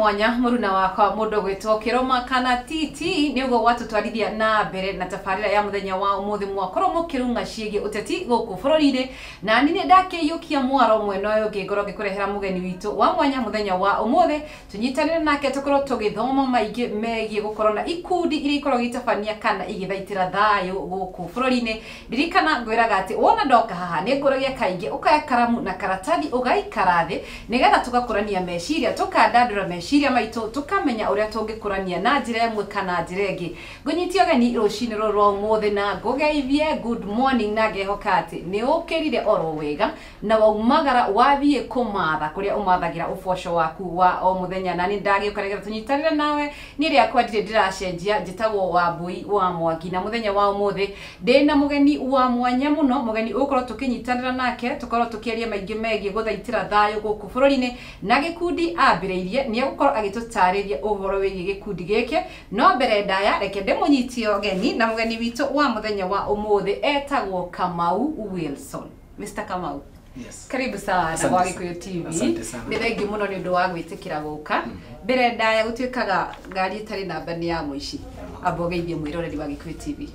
Mwanya mũruna wakwa mũndũ gwĩtwo Kĩroma kana TT nĩguo watũtwarithia na mbere na tabarĩra ya mũthenya wa ũmũthĩ. Mwakorwo mũkĩrung'a ciĩgiĩ ũteti gũkũ bũrũri-inĩ, na niĩ nĩ ndakĩiyũkia mwaro mwena ũyũ ũngĩ ngorwo ngĩkũrehera mũgeni witũ wa mwanya mũthenya wa ũmũthĩ, tũnyitanĩre nake tũkorwo tũgĩthoma maingĩ megiĩ gũkorwo na ikundi iria ikoragwo igĩtabania kana igĩthaitĩra thayũ gũkũ bũrũri-inĩ. Ndirikana ngwĩraga atĩ wona ndoka haha nĩ ngũragia kaingĩ ũkaya karamu na karatathi ũgaikara thĩ nĩgetha tũgakũrania meciria, tũkandandũra meciria maitũ, tũkamenya ũrĩa tũngĩkũrania na njĩra ĩmwe kana njĩra ĩngĩ. Ngũnyitie ũgeni rũcinĩ rũrũ rwa ũmũthĩ na ngũgeithie good morning, na ngehoka atĩ nĩ ũkĩrire oro wega na waumagara wathiĩ kũmatha kũrĩa ũmathagĩra ũboco waku wa o mũthenya. Na nĩ ndagĩũka nĩgetha tũnyitanĩre nawe. Niĩ rĩakwa ndirĩ ndĩracenjia, njĩtagwo Wambui wa Mwangi, na mũthenya wa ũmũthĩ ndĩna mũgeni wa mwanya mũno, mũgeni ũgũkorwo tũkĩnyitanĩra nake tũkorwo tũkĩaria maingĩ megiĩ gũthaitĩra thayũ gũkũ bũrũri-inĩ na gĩkundi ambĩrĩirie. Nĩ egũkorwo agĩtũtarĩria ũhoro wĩgiĩ gĩkundi gĩkĩ, no mbere ndaya reke ndĩmũnyitie ũgeni, na mũgeni witũ wa mũthenya wa ũmũthĩ etagwo Kamau Wilson. Mr. Kamau. Yes. Karibu sana Asante gwa sana. Gĩkũyũ TV. Asante sana. Nĩ thengiũ mũno nĩ ũndũ wa gwĩtĩkĩra gũka. Mbere ndaya gũtuĩkaga ngari ĩtarĩ namba nĩ ya mũici. Amba ũgeithie mwĩroreri wa Gĩkũyũ TV.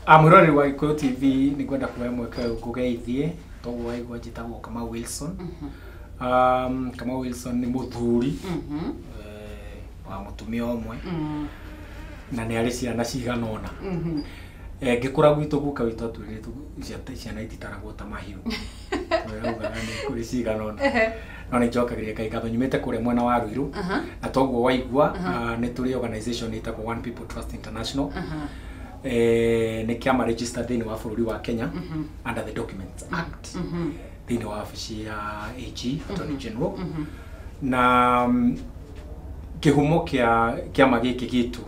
Ah, mwĩroreri wa Gĩkũyũ TV, nĩ ngwenda kuoya mweke ũyũ ngũgeithie. Toguo waigua, njĩtagwo Kamau Wilson. Kamau Wilson nĩ mũthuri wa mũtumia ũmwe na nĩ arĩ ciana cigana ũna. Ngĩkũra gwitũ guka witũ atwĩrire ciana ititaragwo ta mahiũ. Augaga nĩ kũrĩ cigana ũna, no nĩ njokagĩria Ngai ngatho nyumĩte kũrĩa mwena wa Ruiru, na toguo waigua, nĩ tũrĩ organization ĩtagwo One People Trust International. Nĩ kĩama registered thĩinĩ wa bũrũri wa Kenya under the Documents Act thĩinĩ wa wabici ya AG, Attorney General, na kĩhumo kĩa kĩama gĩkĩ gitũ,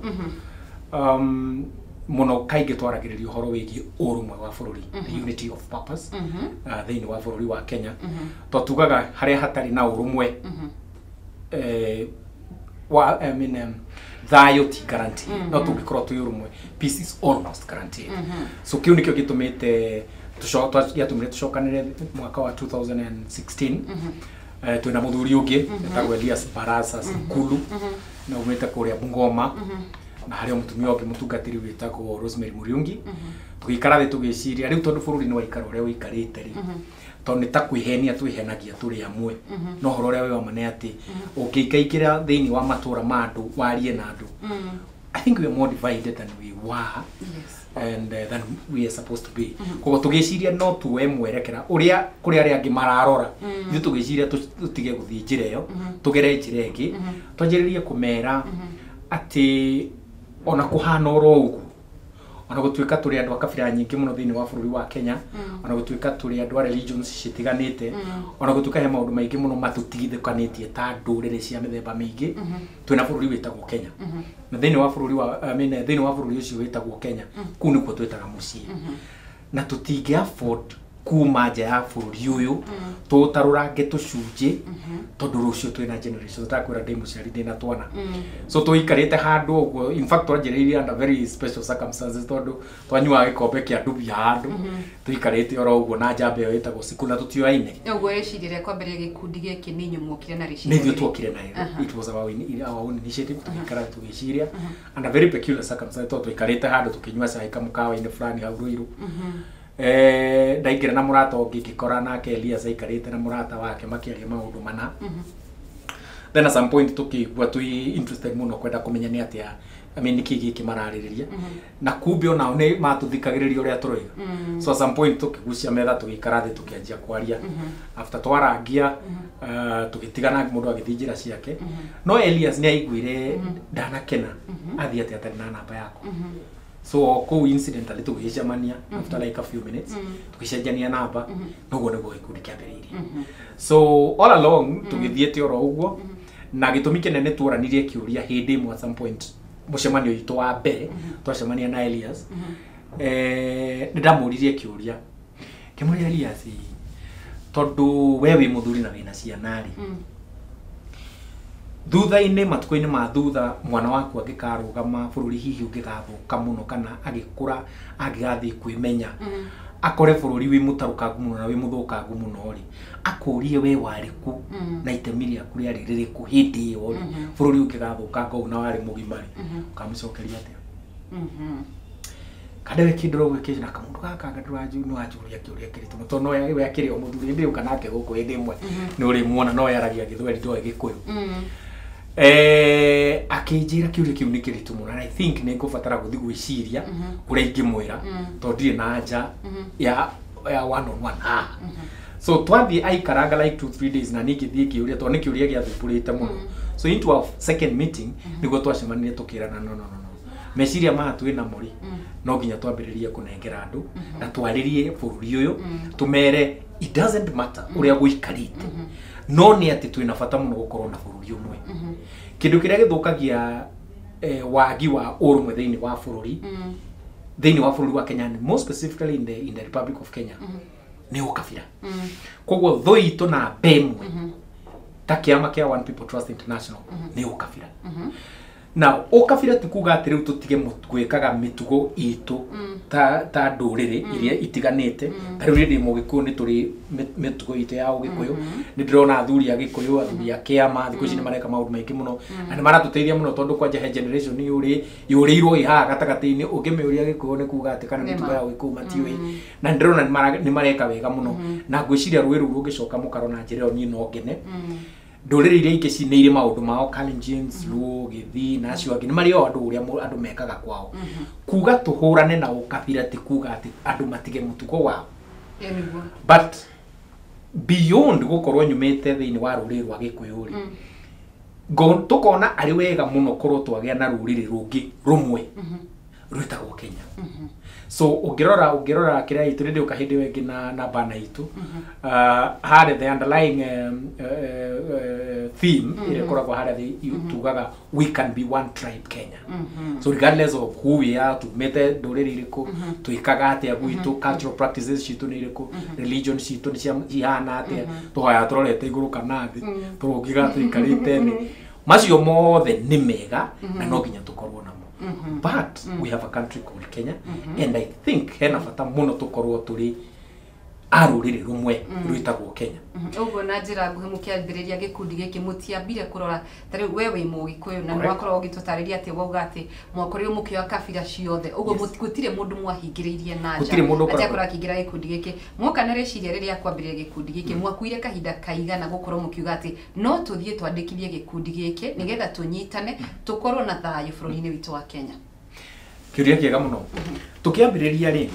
mũno kaingĩ twaragĩrĩria ũhoro wĩgiĩ ũrũmwe wa bũrũri, the unity of purpose, thĩinĩ wa bũrũri wa Kenya, to tugaga harĩa hatarĩ na ũrũmwe, wa I mean, thayũ ti guarantee, no tũngĩkorwo twĩ ũrũmwe, peace is almost guaranteed. So kĩu nĩkĩo gĩtũmĩte gĩatũmire tũcokanĩre mwaka wa 2016. Twĩna mũthuri ũngĩ etagwo Elias Barasa Sikulu na umĩte kũrĩa Bungoma, na harĩ o mũtumia ũngĩ mũtungatĩri wĩtagwo Rosemary Muriungi. Tũgĩikara thĩ tũgĩciria rĩu, tondũ bũrũri nĩ waikara ũrĩa ũikarĩte rĩ, tondũ nĩ ta kwĩhenia twĩhenagia tũrĩ amwe, no ũhoro ũrĩa wĩ wa ma nĩ atĩ ũngĩingaingĩra thĩinĩ wa matũra ma andũ warie na andũ, I think we are more divided than we were and than we are supposed to be. Koguo tũgĩciria no tuoe mwerekera ũrĩa kũrĩ arĩa angĩ mararora, ithuĩ tũgĩciria tũtige gũthiĩ njĩra ĩyo, tũgere njĩra ĩngĩ, twanjĩrĩrie kũmera atĩ ona kũhana oro ũguo, ona gũtuĩka tũrĩ andũ a kabira nyingĩ mũno thĩinĩ wa bũrũri wa Kenya, ona gũtuĩka tũrĩ andũ a religions citiganĩte, ona gũtuĩka he maũndũ maingĩ mũno matũtigithũkanĩtie ta ndũrĩrĩ cia mĩthemba mĩingĩ, twĩna bũrũri wĩtagwo Kenya, na thĩinĩ wa bũrũri wa I mean, thĩinĩ wa bũrũri ũcio wĩtagwo Kenya, kũu nĩkuo twĩtaga mũciĩ, na tũtingĩ afford kuma nja ya bũrũri ũyũ tũtarũrange tũcunjĩ, tondũ rũciũ twĩna generation tũtakwĩra ndĩ mũciari, ndĩna twana. So tũikarĩte handũ ũguo, in fact twanjĩrĩirie under very special circumstances, tondũ twanyuaga gĩkombe kĩa ndubia handũ tũikarĩte oro ũguo na njamba ĩyo ĩtagwo Sikulu na tũtioaine. Ũguo rĩciria rĩa kwambĩrĩria gĩkundi gĩkĩ nĩ inyuĩ muokire na rĩciria Nĩ ithuĩ rĩrĩ? tuokire nayo. It was our own initiative. Tũgĩikara tũgĩciria under very peculiar circumstances, tondũ tũikarĩte handũ tũkĩnyua cai kamũkawa-inĩ fulani hau Ruiru. Ndaingĩra na mũrata ũngĩ, ngĩkora nake Elias aikarĩte na mũrata wake makĩaria maũndũ mana. Then at some point tũkĩigua twĩ interested mũno kwenda kũmenya nĩ atĩa, I mean, nĩkĩ gĩkĩ mararĩrĩria, na kumbe onao nĩ matũthikagĩrĩria ũrĩa tũroiga. So at some point tũkĩgucia metha, tũgĩikara thĩ, tũkĩanjia kwaria. After twarangia, tũgĩtigana, mũndũ agĩthiĩ njĩra ciake, no Elias nĩ aiguire ndanakena athiĩ atĩ atarĩ na namba yakwa. So o kũu incidentally tũgĩcemania after like a few minutes, tũgĩcenjania namba, noguo nĩguo gĩkundi kĩambĩrĩirie. So all along tũgĩthiĩte oro ũguo, na gĩtũmi kĩnene tuoranirie kĩũria hĩndĩ ĩmwe at some point, mũcemanio witũ wa mbere twacemania na Elias, nĩ ndamũririe kĩũria, ngĩmũria, "Elias, tondũ we wĩ mũthuri na wĩna ciana rĩ, thutha-inĩ, matukũ-inĩ ma thutha, mwana waku angĩkarũgama bũrũri hihi ũngĩgathũka mũno kana agĩkũra angĩgathiĩ kwĩmenya, Akore bũrũri wĩ mũtarũkangu mũno na wĩ mũthũkangu mũno rĩ, akũrie we warĩ kũ na itemi rĩaku rĩarĩ rĩrĩkũ hĩndĩ ĩyo rĩ, bũrũri ũngĩgathũkanga ũũ na warĩ mũgima rĩ, ũkamũcokeria atĩa? Kandewe kĩndũ ũguo kĩnjũ na kamũndũ gaka nĩ wanjũria kĩũria kĩritũ mũno, tondũ no we akĩrĩ o mũthuri hĩndĩ ĩyo nake gũkũ hĩndĩ ĩmwe nĩ ũrĩmuona no yaragia gĩthweri ndoĩ gĩkũyũ. Akĩnjĩra kĩũria kĩu nĩ kĩritũ mũno and I think nĩ ngũbatara gũthiĩ gwĩciria ũrĩa ingĩmwĩra tondũ ndirĩ na anja ya one on one haha. So twathiĩ aikaranga like 2-3 days na niĩ ngĩthiĩ ngĩũria tondũ nĩ kĩũria gĩathumbũrĩte mũno. So into our second meeting nĩguo twacemanirie tũkĩrana no. Meciria maya twĩ namo rĩ, no nginya twambĩrĩrie kũnengera andũ na twarĩrie bũrũri ũyũ tũmere it doesn't matter ũrĩa gũikarĩte, no nĩ atĩ twĩna bata mũno gũkorwo na bũrũri ũmwe. Kĩndũ kĩrĩa gĩthũkagia wagi wa ũrũmwe thĩinĩ wa bũrũri, thĩinĩ wa bũrũri wa Kenya and more specifically in the Republic of Kenya, nĩ ũkabira. Koguo thũ itũ na ĩmwe ta kĩama kĩa One People Trust International nĩ ũkabira. Now ũkabira ti kuga atĩ rĩu tũtige gwĩkaga mĩtugo itũ ta ndũrĩrĩ iria itiganĩte. Ta rĩu ndĩ mũgĩkũyũ nĩ tũrĩ mĩtugo itũ ya ũgĩkũyũ, nĩ ndĩrona athuri a gĩkũyũ, athuri a kĩama thikũ ici nĩ mareka maũndũ maingĩ mũno na nĩ maratũteithia mũno tondũ kwanja he generation yũrĩirwo ĩ haha gatagatĩ-inĩ, ũngĩmĩũria gĩkũyũ nĩ kuga atĩ kana mĩtugo ya ũgĩkũyũ matiũĩ, na nĩ ndĩrona nĩ mareka wega mũno na ngwĩciria rũĩ rũu rũngĩcoka mũkaro na njĩra ĩyo niĩ no ngene. Ndũrĩrĩ iria ingĩ nĩ irĩ maũndũ mao, Kalenjins, Luo, Gĩthii na acio angĩ nĩ marĩ o andũ ũrĩa andũ mekaga kwao. Kuga tũhũrane na ũkabira ti kuga atĩ andũ matige mũtugo wao. But beyond gũkorwo nyumĩte thĩinĩ wa rũrĩrĩ rwa gĩkũyũ rĩ, tũkona arĩ wega mũno korwo twagĩa na rũrĩrĩ rũngĩ rũmwe rwĩtagwo Kenya. So ũngĩrora kĩrĩa itũ rĩndĩ ũka hĩndĩ ĩyo ĩngĩ na bana itũ, harĩa the underlying theme ĩrĩa ĩkoragwo harĩa thĩ tugaga we can be one tribe Kenya. So regardless of who we are, tumĩte ndũrĩrĩ irĩkũ, twĩkaga atĩa gwitũ, cultural practices citũ nĩ irĩkũ, religion citũ nĩ cihana atĩa, tũhoyaga tũrorete igũrũ kana thĩ, tũrũngiga tũikarĩte thĩ, macio mothe nĩ mega na no nginya tũkorwo namo. But we have a country called Kenya, and I think hena bata mũno tũkorwo tũrĩ a rũrĩrĩ rũmwe rwĩtagwo Kenya. Ũguo na njĩra nguhĩ mũkĩambĩrĩria gĩkundi gĩkĩ mũtiambire kũrora ta rĩu we wĩ mũgĩkũyũ na nĩwakorwo ũgĩtũtarĩria atĩ wauga atĩ mwakorirwo mũkĩoya kabira ciothe, ũguo gũtirĩ mũndũ mwahingĩrĩirie na nja atĩ akorwo akĩingĩra gĩkundi gĩkĩ. Mwoka na rĩciria rĩrĩa kwambĩrĩria gĩkundi gĩkĩ, mwakuire kahinda kaigana gũkorwo mũkiuga atĩ no tũthiĩ twandĩkithie gĩkundi gĩkĩ nĩgetha tũnyitane tũkorwo na thayũ bũrũri-inĩ witũ wa Kenya? Kĩũria kĩega mũno. Tũkĩambĩrĩria rĩ,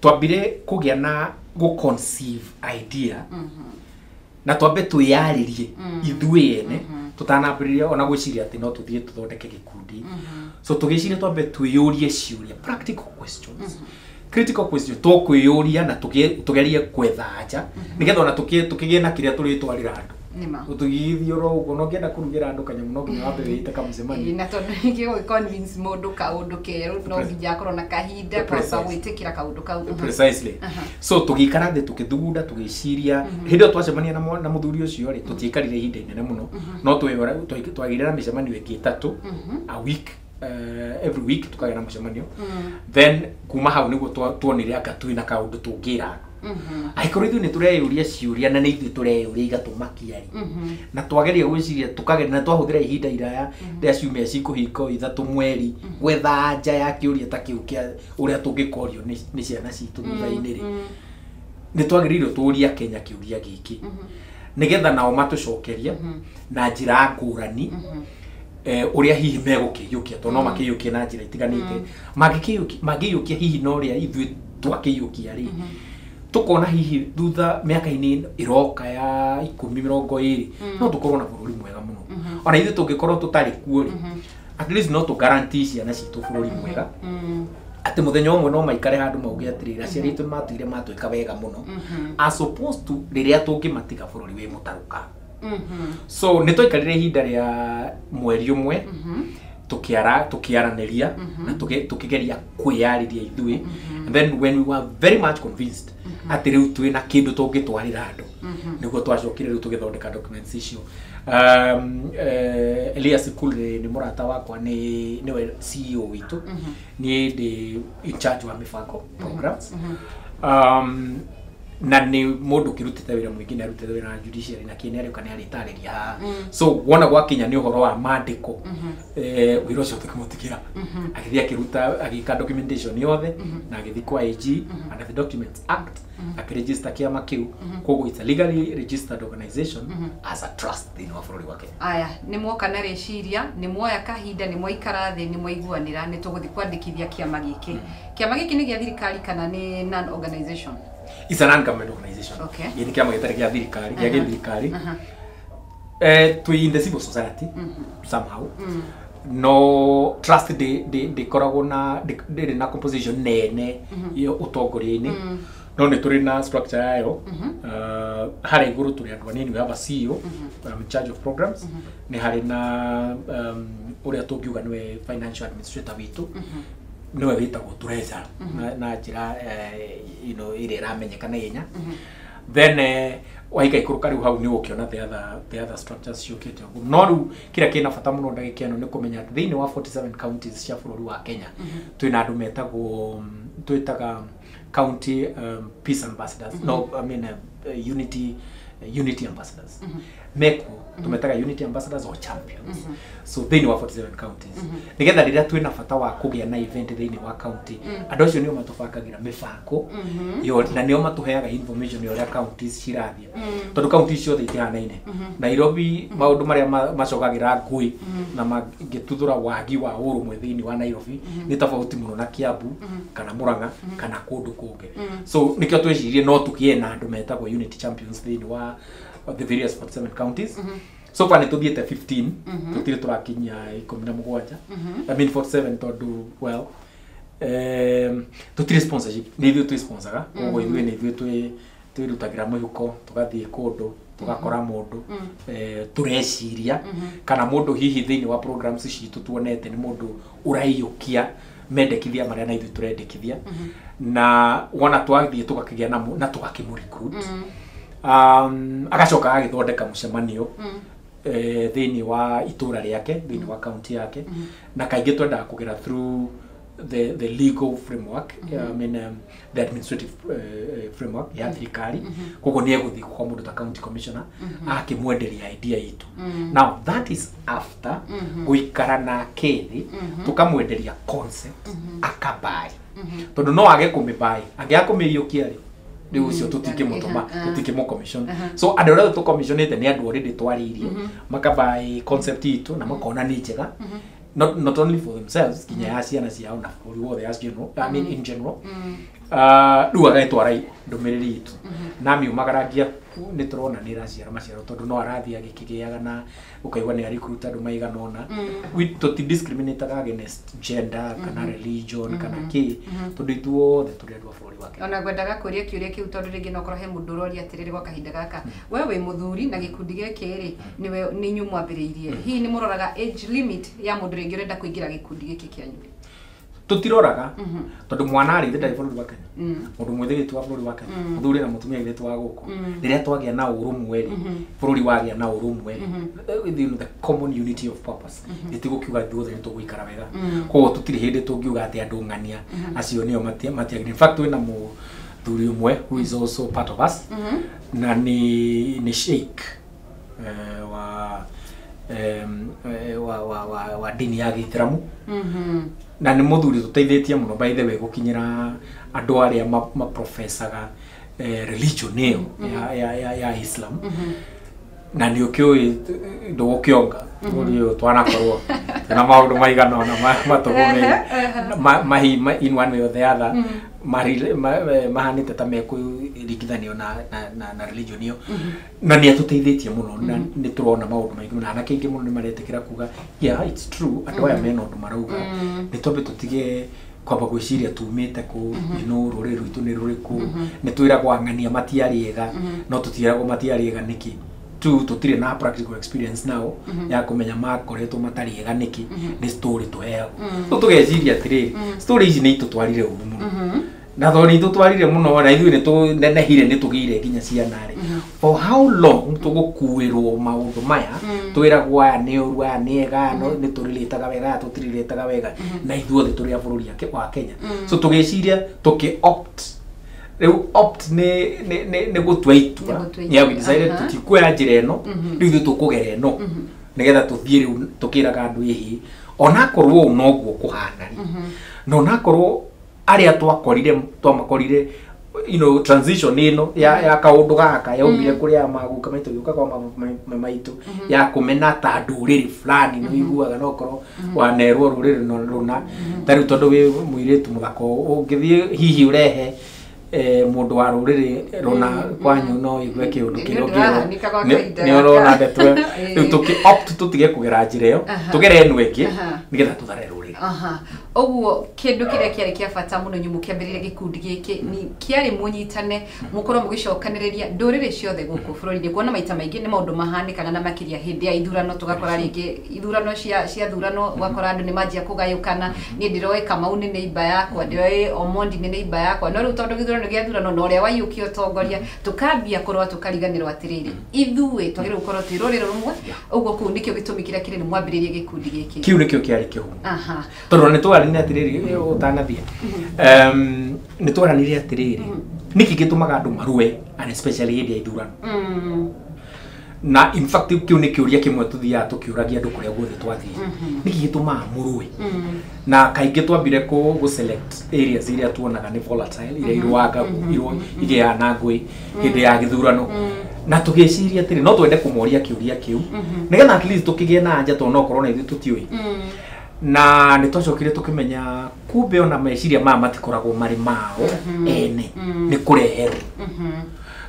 twambire kũgĩa na gũ conceive idea na twambe twĩyarĩrie ithuĩ ene tũtanambĩrĩria ona gwĩciria atĩ no tũthiĩ tũthondeke gĩkundi. So tũgĩciria twambe twĩyũrie ciũria, practical questions, critical questions, tũkwĩyũria na tũgerie gwetha anja nĩgetha ona tũkĩgĩe na kĩrĩa tũrĩtwarĩra andũ. Ũtũgĩthiĩ oro ũguo no ũngĩenda kũrugĩra andũ kanyamũ no nginya wambe wĩite kamũcemanio. Na tondũ ningĩ gũ convince mũndũ kaũndũ kerũ no nginya akorwo na kahinda kwamba gwĩtĩkĩra kaũndũ kau. Precisely. So tũgĩikara thĩ tũkĩthugunda tũgĩciria hĩndĩ ĩyo twacemania na mũthuri ũcio rĩ, tũtiaikarire ihinda inene mũno, no twagĩire na mĩcemanio ĩngĩ ĩtatũ a week, every week tukagĩa na mũcemanio. Then kuma hau nĩguo tuonire anga twĩna kaũndũ tũngĩra andũ. Angĩkorwo ithuĩ nĩ tũreyũria ciũria na nĩ ithuĩ tũreyũria igatũmakia rĩ, na twageria gwĩciria tũkageria na twahũthĩra ihinda iraya rĩa ciumia cikũhinga ithatũ mweri gwetha anja ya kĩũria ta kĩu kĩa ũrĩa tũngĩkorio nĩ ciana citũ thutha-inĩ rĩ, nĩ twagĩrĩirwo tũũrie Kenya kĩũria gĩkĩ nĩgetha nao matũcokerie na njĩra ngũrani ũrĩa hihi megũkĩiyũkia, tondũ no makĩiyũkie na njĩra itiganĩte. Mangĩiyũkia hihi na ũrĩa ithuĩ twakĩiyũkia rĩ, tukona hihi thutha mĩaka-inĩ ĩroka ya 10 20 no tũkorwo na bũrũri mwega mũno. Ona ithuĩ tũngĩkorwo tũtarĩ kuo rĩ, at least no tũ guarantee ciana citũ bũrũri mwega, atĩ mũthenya ũmwe no maikare handũ mauge atĩrĩrĩ, aciari aitũ nĩmatũire matwĩka wega mũno, as opposed to rĩrĩa tũngĩmatiga bũrũri wĩ mũtarũka. So nĩ twaikarire ihinda rĩa mweri ũmwe tukiaranĩria na tukigeria kwĩyarĩria ithuĩ. And then when we were very much convinced atĩ rĩu twĩna kĩndũ tũngĩtwarĩra andũ, nĩguo twacokire rĩu tũgĩthondeka documents icio. Elias Kule nĩ mũrata wakwa, nĩwe CEO witũ, niĩ ndĩ in charge wa mĩbango programs. Na nĩ mũndũ ũkĩrutĩte wĩra mũingĩ, nĩ arutĩte wĩra na judiciary na kĩ, nĩ arĩũka nĩ arĩtarĩria haha. So wona gwakinya nĩ ũhoro wa mandĩko, wĩra ũcio tũkĩmũtigĩra, agĩthiĩ akĩruta, agĩka documentation yothe na agĩthiĩ kwa AG under the Documents Act, akĩregister kĩama kĩu. Koguo it's a legally registered organization as a trust thĩinĩ wa bũrũri wa Kenya. Aya nĩ mwoka na rĩciria, nĩ mwoya kahinda, nĩ mwaikara thĩ, nĩ mwaiguanĩra nĩ tũgũthiĩ kwandĩkithia kĩama gĩkĩ. Kĩama gĩkĩ nĩ gĩa thirikari kana nĩ non organization? It's a non-government organization. Okay. Nĩ kĩama gĩtarĩ gĩa thirikari, gĩa gĩthirikari. Twĩ in the civil society somehow, no trust ndĩkoragwo na ndĩrĩ na composition nene ya ũtongoria-inĩ, no nĩ tũrĩ na structure yayo. Harĩa igũrũ tũrĩ andũ anini. We have a CEO, in charge of programs. Nĩ harĩ na ũrĩa tũngiuga nĩwe financial administrator witũ, nĩwe wĩtagwo treasurer na njĩra ĩrĩa ĩramenyeka na ihenya. Then waika ikũrũka rĩu hau nĩ ũgũkĩona the other structures ciũkĩte ũguo. No rĩu kĩrĩa kĩna bata mũno ndagĩka ĩno nĩ kũmenya atĩ thĩinĩ wa 47 counties cia bũrũri wa Kenya twĩna andũ metagwo, twĩtaga county peace ambassadors, no, I mean unity ambassadors mekuo, tũmetaga unity ambassadors or champions. So thĩinĩ wa 47 counties, nĩgetha rĩrĩa twĩna bata wa kũgĩa na event thĩinĩ wa county, andũ acio nĩo matũbangagĩra mĩbango yo, na nĩo matũheaga information ya ũrĩa counties cirathiĩ, tondũ counties ciothe itihanaine. Nairobi maũndũ marĩa macokagĩra ngũĩ na mangĩtuthũra wagi wa ũrũmwe thĩinĩ wa Nairobi nĩ tofauti mũno na Kiambu kana Murang'a kana kũndũ kũngĩ. So nĩkĩo twĩcirie no tũgĩe na andũ metagwo unity champions thĩinĩ wa the various 47 counties. So far nĩ tũthiĩte 15, tũtirĩ tũrakinyia 17, I mean 47, tondũ well, tũtirĩ sponsorship, nĩ ithuĩ twĩ sponsoraga. Koguo ithuĩ nĩ ithuĩ twĩrutagĩra mũhuko, tũgathiĩ kũndũ, tũgakora mũndũ tũreciria kana mũndũ hihi thĩinĩ wa programs citũ tuonete nĩ mũndũ ũraiyũkia mendekithia marĩa na ithuĩ tũrendekithia, na wona twathiĩ tũgakĩgĩa namo na tũgakĩmũ recruit, agacoka agagĩthondeka mũcemanio thĩinĩ wa itũra rĩake, thĩinĩ wa county yake. Na kaingĩ twendaga kũgera through the legal framework, I mean, the administrative framework ya thirikari. Koguo nĩ egũthiĩ kwa mũndũ ta county commissioner akĩmwenderia idea itũ. Now that is after gũikara nake thĩ, tũkamwenderia concept, akabuy, tondũ no age kũmĩbuy, angĩaga kũmĩiyũkia rĩ, rĩu ũcio tũtingĩmũtũma, tũtingĩmũ commission. So andũ arĩa tũcommissionĩte nĩ andũ already twarĩirie, makabuy concept itũ na makona nĩ njega, not only for themselves, nginya ya ciana ciao na bũrũri wothe as general, I mean in general. Rĩu agagĩtwara ndũmĩrĩri itũ na miumagaragia, nĩ tũrona nĩ ĩraciara maciaro, tondũ no arathiĩ agĩkĩgĩaga na ũkaigua nĩ arecruit andũ maigana ũna. We tũti discriminataga against gender kana religion kana kĩ, tondũ ithuothe tũrĩ andũ a bũrũri wa Kenya. Ona ngwendaga kũria kĩũria kĩu tondũ rĩngĩ no korwo he mũndũ ũroria atĩrĩrĩ, gwa kahinda gaka we wĩ mũthuri na gĩkundi gĩkĩ rĩ, nĩwe nĩ inyuĩ mwambĩrĩirie, hihi nĩ mũroraga age limit ya mũndũ rĩngĩ ũrenda kũingĩra gĩkundi gĩkĩ kĩanyu? Tũtiroraga, tondũ mwana rĩ, ndarĩ bũrũri wa Kenya, mũndũ mwĩthĩ gĩtu wa bũrũri wa Kenya, mũthuri na mũtumia gĩtu wa gũkũ. Rĩrĩa twagĩa na ũrũmwe rĩ, bũrũri wagĩa na ũrũmwe rĩ, the common unity of purpose, ĩtigũkiuga ithuothe nĩ tũgũikara wega. Koguo tũtirĩ hĩndĩ tũngiuga atĩ andũ ng'ania acio nĩo matiagĩrĩire. In fact, twĩna mũthuri ũmwe who is also part of us, na nĩ sheikh wa wa dini ya gĩithĩramu, na nĩ mũthuri tũteithĩtie mũno, by the way, gũkinyĩra andũ arĩa maprofesaga religion ĩyo ya Islam. Na nĩ ũkĩũĩ ndũgũkĩonga ũrĩ twanakorwo na maũndũ maigana ũna matũgũmĩire in one way or the other, mahanĩte ta mekũringithanio na religion ĩyo, na nĩ atũteithĩtie mũno na nĩ tũrona maũndũ maingĩ mũno. Anake aingĩ mũno nĩ maretĩkĩra kuga, yeah, it's true, andũ aya mena ũndũ marauga, nĩ twambe tũtige kwamba gwĩciria tumĩte kũ, rũrĩrĩ rwitũ nĩ rũrĩkũ. Nĩ twĩragwo ang'ania matiarĩ ega, no tũtiragwo matiarĩ ega nĩkĩ tu, tũtirĩ na practical experience nao ya kũmenya makoretwo matarĩ ega nĩkĩ. Nĩ story tũheagwo, so tũgeciria atĩrĩrĩ, story ici nĩ itũtwarire ũru mũno, na tondũ nĩ itũtwarire mũno na ithuĩ nĩ tũnenehire, nĩ tũgĩire nginya ciana rĩ, for how long tũgũkuĩrwo maũndũ maya twĩragwo aya nĩ ũru, aya nĩ ega, aya no nĩ tũrĩrĩtaga wega, aya tũtirĩrĩtaga wega, na ithuothe tũrĩ a bũrũri wa Kenya. So tũgĩciria tũkĩ opt Rĩu opt nĩ gũtua itua. Yeah, we decided tutikuoya njĩra ĩno, rĩu ithuĩ tũkũgera ĩno nĩgetha tũthiĩ rĩu tũkĩraga andũ ĩhĩ onakorwo ũũ noguo kũhana rĩ, na onakorwo arĩa twakorire twamakorire, you know, transition ĩno ya kaũndũ gaka yaumire kũrĩa maguka maitũ gĩũka kwa maitũ ya kũmena ta ndũrĩrĩ fulani, nĩ ũiguaga no korwo wanerwo rũrĩrĩ rũna ta rĩu tondũ wĩ mũirĩtu mũthaka ũngĩthiĩ hihi ũrehe mũndũ wa rũrĩrĩ rũna kwanyu no igue kĩũndũ kĩrĩa ũngĩrwo nĩ ũrona ndeto rĩu tũkĩ opt tũtige kũgera njĩra ĩyo tũgere ĩno ĩngĩ nĩgetha tũthare rũrĩrĩ. Ũguo kĩndũ kĩrĩa kĩarĩ kĩa bata mũno inyuĩ mũkĩambĩrĩria gĩkundi gĩkĩ nĩ kĩarĩ mũnyitane mũkorwo mũgĩcokanĩrĩria ndũrĩrĩ ciothe gũkũ bũrũri-inĩ, kuona maita maingĩ nĩ maũndũ mahanĩkaga na makĩria hĩndĩ ya ithurano tũgakora rĩngĩ ithurano cia thurano ũgakora andũ nĩ manjia kũgayũkana, niĩ ndĩroĩ Kamau nĩ neighbor yakwa, ndĩroĩ Omondi nĩ neighbor yakwa, no rĩu tondũ gĩthurano gĩa thurano na ũrĩa waiyũkia ũtongoria tũkambia kũrũa tũkariganĩrwo atĩrĩrĩ ithuĩ twagĩrĩirwo gũkorwo twĩ rũrĩrĩ rũmwe. Ũguo kũu nĩkĩo gĩtũmi kĩrĩa kĩnene mwambĩrĩrie gĩkundi gĩkĩ. Kĩu nĩkĩo kĩarĩ kĩhumo tondũ nĩ twaranire atĩrĩrĩ ũtanathiĩ, nĩ twaranire atĩrĩrĩ nĩkĩ gĩtũmaga andũ marũe and especially hĩndĩ ya ithurano, na in fact kĩu nĩ kĩũria kĩmwe tũthiaga tũkĩũragia andũ kũrĩa guothe twathiĩ, nĩkĩ gĩtũmaga mũrũe? Na kaingĩ twambire kũ select areas iria tuonaga nĩ volatile, iria irũaga igĩaga na ngũĩ hĩndĩ ya gĩthurano, na tũgĩciria atĩrĩ no twende kũmoria kĩũria kĩu nĩgetha at least tũkĩgĩe na anja tondũ no korwo na ithuĩ tũtiũĩ. Na nĩ twacokire tũkĩmenya kumbe ona meciria maya matikoragwo marĩ mao ene, nĩ kũreherwo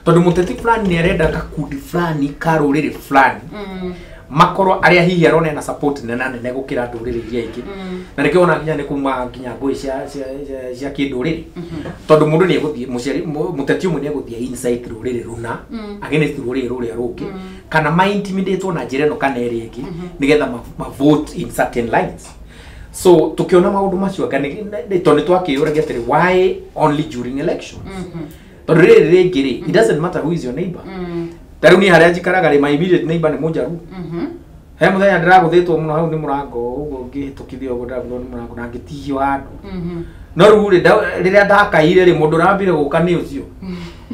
tondũ mũteti fulani nĩ arenda gakundi fulani ka rũrĩrĩ fulani makorwo arĩa hihi arona ena support nene nene gũkĩra ndũrĩrĩ iria ingĩ, na nĩkĩo ona nginya nĩ kuma nginya ngũĩ cia kĩndũrĩrĩ tondũ mũndũ nĩ egũthiĩ mũciari mũteti ũmwe nĩ egũthiĩ insight rũrĩrĩ rũna against rũrĩrĩ rũrĩa rũngĩ kana ma intimidate na njĩra ĩno kana ĩrĩa ĩngĩ nĩgetha ma vote in certain lines. So tukiona maũndũ macio anga tondũ nĩ twakĩyũragia atĩrĩ why only during elections, tondũ rĩrĩ rĩngĩ rĩ it doesn't matter who is your neighbor. Ta rĩu niĩ harĩa njikaraga rĩ my immediate neighbor nĩ mũnjaru, he mũthenya ndĩragũthĩtwo mũno hau nĩ mũrango ũguo ngĩhĩtũkithia ũguo ndĩragũthwo nĩ mũrango na ngĩtihio handũ, no rĩu rĩ rĩrĩa ndakaire rĩ mũndũ ũrambire gũka nĩ ũcio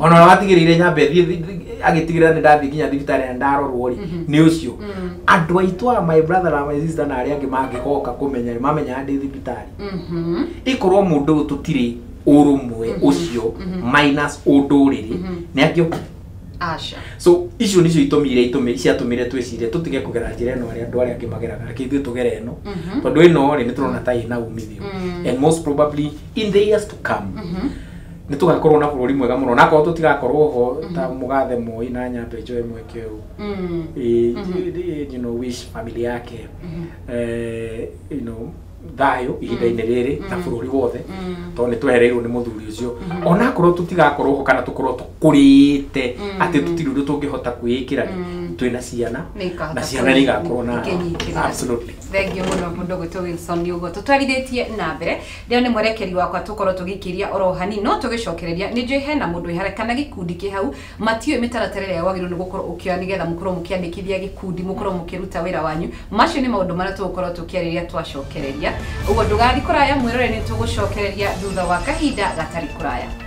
ona ũrĩa watigĩrĩire nyambe thiĩ agĩtigĩrĩra nĩ ndathiĩ nginya thibitarĩ na ndarorwo rĩ nĩ ũcio. Andũ aitũ a my brother na my sister na arĩa angĩ mangĩgoka kũmenya rĩ mamenyaga ndĩ thibitarĩ, ikorwo mũndũ ũyũ tũtirĩ ũrũmwe ũcio minus ũndũrĩrĩ nĩ angĩokire. Asha. So icio nicio itũmi iria ciatũmire twĩcirie tũtige kũgera njĩra ĩno arĩa andũ arĩa angĩ mageraga, reke ithuĩ tũgere ĩno tondũ ĩno rĩ nĩ tũrona ta ĩna umithio and most probably in the years to come nĩ tũgakorwo na bũrũri mwega mũno, nakorwo tũtigakorwo ho ta mũgathe Moi na Nyambe njoe mweke ũyũ, you know, wish family yake you know, thayũ ihinda-inĩ rĩrĩ na bũrũri wothe tondũ nĩ twehereirwo nĩ mũthuri ũcio, onakorwo tũtigakorwo ho kana tũkorwo tũkũrĩte atĩ tũtirĩ ũndũ tũngĩhota kwĩĩkĩra twĩna ciana na ciana nĩ igakorwo na absolutely. Thank you mũno mũndũ gwĩtwo Wilson nĩ ũguo tũtwarithĩtie na mbere rĩo nĩ mwerekeri wakwa tũkorwo tũgĩikĩria oro hanini no tũgĩcokereria nĩ njũĩ hena mũndũ wĩ harĩa kana gĩkundi kĩ hau matiũĩ mĩtaratara ĩrĩa wagĩrĩirwo nĩ gũkorwo ũkĩoya nĩgetha mũkorwo mũkĩandĩkithia gĩkundi mũkorwo mũkĩruta wĩra wanyu. Macio nĩ maũndũ marĩa tũgũkorwo tũkĩarĩria twacokereria, ũguo ndũgathiĩ kũraya mwĩrore nĩ tũgũcokereria thutha wa kahinda gatarĩ kũraya.